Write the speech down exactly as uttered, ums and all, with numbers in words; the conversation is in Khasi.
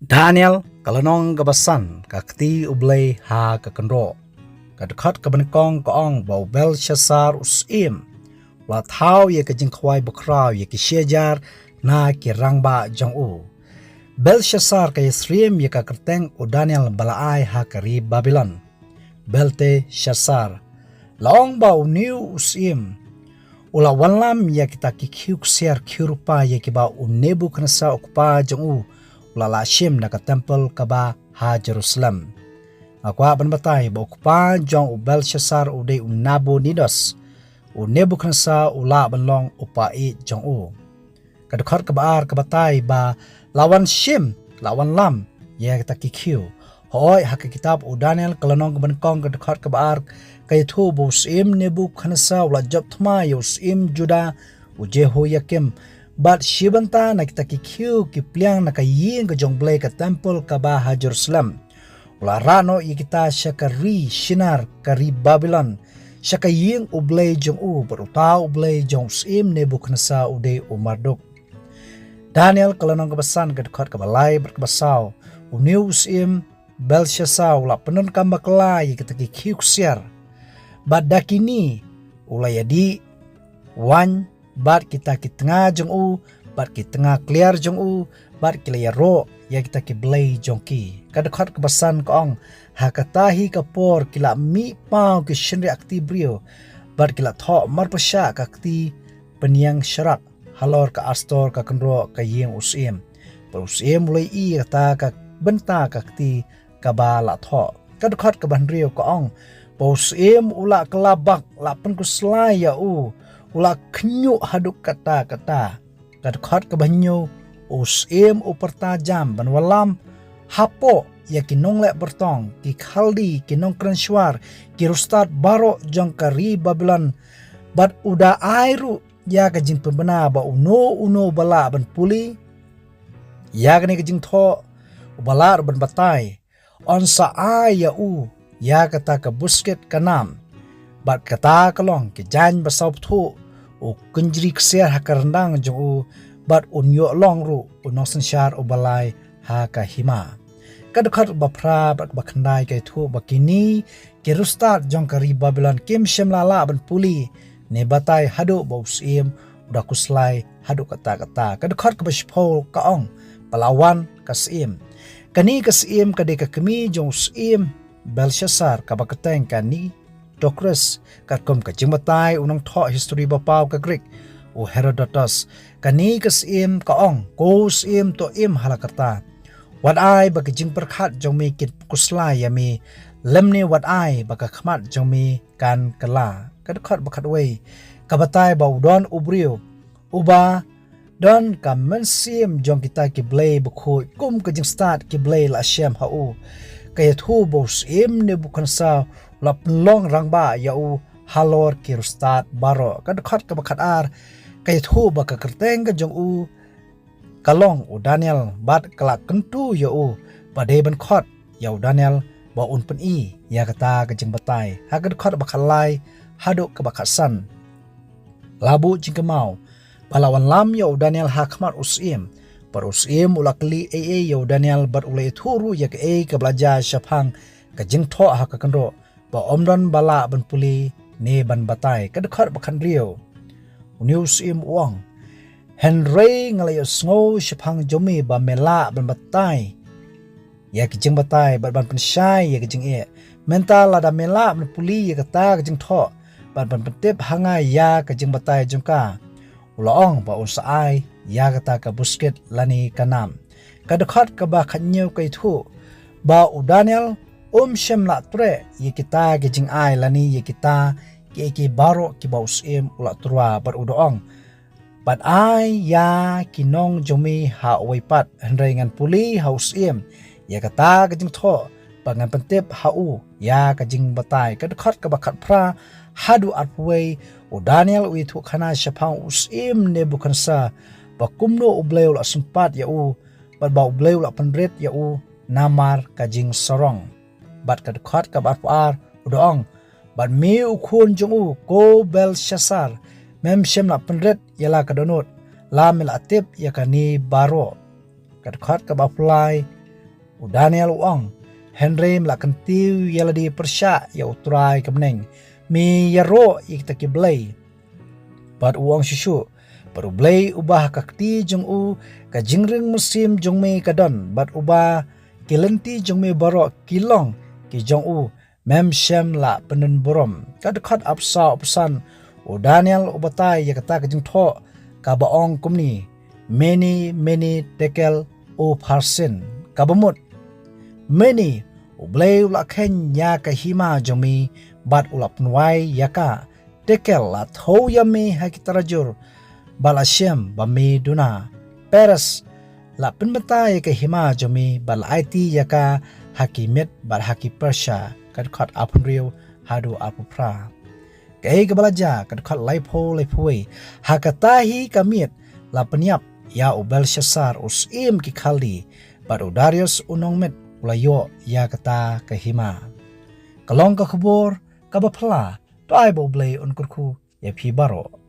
Daniel ka lynnong kaba san, ka kti U Blei ha ka kynroh. Ka dkhot kaba nyngkong ka ong ba u Belshassar u syiem u la thaw ïa ka jingkhawai bakhraw ïa ki shi hajar na ki rangbah jong u. Belshassar ka ïasyriem ïa ka kyrteng u Daniel ba la ai ha ka ri Babilon. Belteshassar. La ong ba une u syiem u la wanlam ïa kita ki khiew ksiar khiew rupa ïa kiba u Nebukhadnezzar u kpa jong u u la lah shim na ka templ kaba ha Jerusalem. Nga kwah ban batai ba u kpa jong u Belshassar u dei u Nabonidus. U Nebukhadnezzar u lah ban long u paid jong u. Ka dkhot kaba ar ka batai ba la wan shim, la wanlam ïa kita ki khiew. Hooid, ha ka kitab u Daniel ka lynnong kaba nyngkong ka dkhot kaba ar ka ïathuh ba u syiem Nebukhadnezzar u la jop thma ïa u syiem Judah u Jehoiakim bad shi bynta na kita ki khiew ki pliang na ka ïing ka jong U Blei, ka templ kaba ha Jerusalem. U la rah noh ïa kita sha ka ri Shinar, ka ri Babilon, sha ka ïing U Blei jong u, bad uta U Blei jong u syiem Nebukhadnezzar u dei u Marduk. Daniel ka lynnong kaba san ka dkhot kaba lai bad kaba saw. Une u syiem Belshassar u la pyndonkam bakla ïa kita ki khiew ksiar. Bad da kine u la ïadih waiñ bad kita ki tnga jong u, bad ki tnga kliar jong u, bad ki la ïaroh ïa kita ki blei jong ki. Ka dkhot kaba san ka ong, ha kata hi ka por ki la mih paw ki shynriah kti briew, bad ki la thoh marpyrshah ka kti pynïeng sharak halor ka astor ka kynroh ka ïing u syiem. Bad u syiem u la ïohi ïa kata ka bynta ka kti kaba la thoh. Ka dkhot kaba hynriew ka ong ba u syiem u la kylla bak, la pynkhuslai ïa u, u la khñiuh haduh katta katta. Ka dkhot kaba hynñiew, u syiem u pyrta jam ban wanlam hapoh ïa ki nongleh byrtong, ki Khaldi, ki nongkren shuwa, ki riewstad baroh jong ka ri Babilon, bad u da ai ruh ïa ka jingpynbna ba uno uno ba lah ban pule ïa kane ka jingthoh, u ba lah ruh ban batai, yn sa ai ïa u ïa kata ka buskit ka nam, bad kata ka long ki jaiñ ba saw bthuh, u kynjri ksiar ha ka ryndang jong u, bad un ïoh long ruh u nongsynshar uba lai ha ka hima. Ka dkhot ba phra bad ba khyndai ka ïathuh ba kine ki riewstad jong ka ri Babilon kim shym la lah ban pule ne batai haduh ba u syiem u da khuslai haduh katta katta. Ka dkhot kaba shiphew ka ong ba la wan ka syiem. Kane ka syiem ka dei ka kmie jong u syiem Belshassar, kaba kyrteng ka Nitocris, katkum ka jingbatai u nongthoh history ba paw ka Greek, u Herodotus. Kane ka syiem ka ong, ko syiem, to im ha la karta. Wat ai ba ka jingpyrkhat jong me kin khuslai ïa me, lymne wat ai ba ka khmat jong me kan kylla. Ka dkhot ba khatwei ka batai ba u don u briew uba don ka mynsiem jong kita ki blei bakhuid, kum ka jingstad ki blei la shem ha u. Ka ïathuh ba u syiem Nebukhadnezzar u la pynlong rangbah ïa u halor ki riewstad baroh. Ka dkhot kaba khatar ka ïathuh ba ka kyrteng ka jong u ka long u Daniel, bad ka la kyntu ïa u ba dei ban khot ïa u Daniel ba un pyni ïa kata ka jingbatai. Ha ka dkhot ba khatlai haduh kaba khatsan la buh jingkynmaw ba la wanlam ïa u Daniel ha khmat u syiem. Bad u syiem u la kylli ei ei ïa u Daniel, bad u la ïathuh ruh ïa kaei kaba la jia shaphang ka jingthoh ha ka kynroh, ba ym don ba lah ban pule ne ban batai. Ka dkhot ba khathynriew, une u syiem u ong, hynrei nga la ïohsngew shaphang jong me ba me lah ban batai ïa ki jingbatai bad ban pynshai ïa ki jingeh. Mynta lada me lah ban pule ïa kata ka jingthoh bad ban pyntip ha nga ïa ka jingbatai jong ka, u la ong ba un sa ai ïa kata ka buskit lane ka nam. Ka dkhot kaba khathynñiew ka ïathuh ba u Daniel um shym la treh ïa kita ki jingai lane ïa kita kiei kiei baroh kiba u syiem u la tyrwa, bad u da ong, bad ai ïa ki nong jong me ha uwei pat, hynrei ngan pule ha u syiem ïa kata ka jingthoh, bad ngan pyntip ha u ïa ka jingbatai. Ka dkhot kaba khatphra haduh arphew wei, u Daniel u ïathuh khana shaphang u syiem Nebukhadnezzar, ba kumno U Blei u la sympat ïa u, bad ba U Blei u la pynrit ïa u namar ka jingsarong. Bad ka dkhot kaba arphew ar u da ong, bad me u khun jong u, ko Belshassar, mem shym la pynrit ïa la ka dohnud, la me la tip ïa kane baroh. Ka dkhot kaba arphew lai U Daniel u ong, hynrei me la kyntiew ïa lade pyrshah ïa U Trai ka bneng, me ïaroh ïa kita ki blei. Bad u ong shuh shuh, bad U Blei uba ha ka kti jong u ka jingring mynsiem jong me ka don, bad uba ki lynti jong me baroh ki long ki jong u, mem shym la pyndon burom. Ka dkhot arphew saw arphew san, u Daniel u batai ïa kata ka jingthoh kaba ong kumne, Mene, mene, tekel, upharsin, kaba mut, mene, U Blei u la kheiñ ïa ka hima jong me, bad u la pynwai ïa ka. Tekel, la thew ïa me ha ki tarajur, bad la shem ba me duna. Peres, la pynbynta ïa ka hima jong me, bad la aiti ïa ka ha ki Med bad ha ki Persia. Ka dkhot arphew hynriew haduh arphew phra. Kaei kaba la jia? Ka dkhot laiphew, laiphew wei. Ha kata hi ka miet la pynïap ïa u Belshassar u syiem ki Khaldi, bad u Darius u nongmet u la ïoh ïa kata ka hima. Ka long ka khubor kaba phylla. To ai ba U Blei un kyrkhu ïa phi baroh.